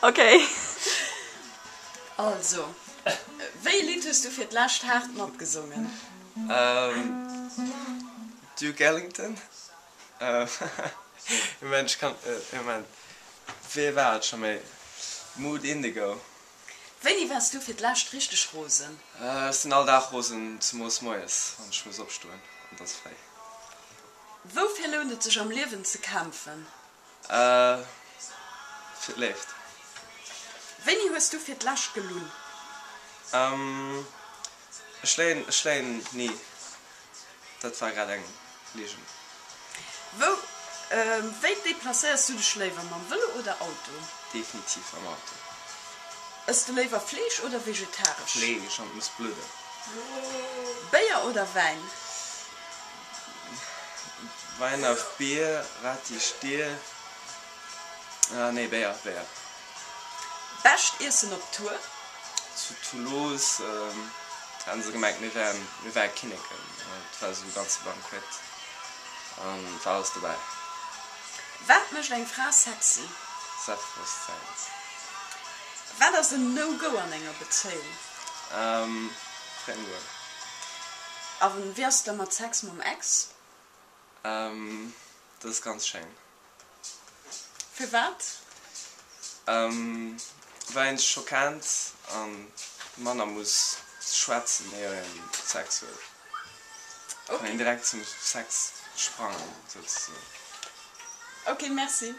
Ok. Also, wéi e Lidd hues du fir d'lescht haart matgesongen? Duke Ellington? Moment, ech kann, Moment, wee war et scho méi? Mood Indigo. Wéini waars du fir d'lescht richteg rosen? Ech sinn all Dag rosen, zemoos moies, wann ech muss opstoen an et ass fréi. Woufir lount et sech am Liewen ze kämpfen? Fir d'Léift. Wéini hues du fir d'lescht gelunn? Ech léien, ech léien ni. Dat war grad eng Ligen. Wou, wéi deplacéiers du dech léiwer, mam Vëlo oder Auto? Definitiv mam Auto. Ëss de léiwer Fleesch oder vegetaresch? Fleesch an et muss bludden. Béier oder Wäin? Wein auf Bier, wat déi Stier, ah nee Béier, Béier. Bescht Iessen op Tour? Zu Toulouse haten se gemengt mir wären mir wäre Kinneken, et war esou e ganze Banquet an et war alles dobäi. Wat mécht eng Fra sexy? Selbstbewosstsäin. Wat ass en No-Go an enger Bezéiung? Friem goen. A wéi ass et da mat Sex mam Ex? Dat ass ganz schéin. Firwat? Well een sech scho kennt an manner muss schwätzen éier een Sex huet. Kann een direkt zum Sex sprangen souzesoen. Ok, merci.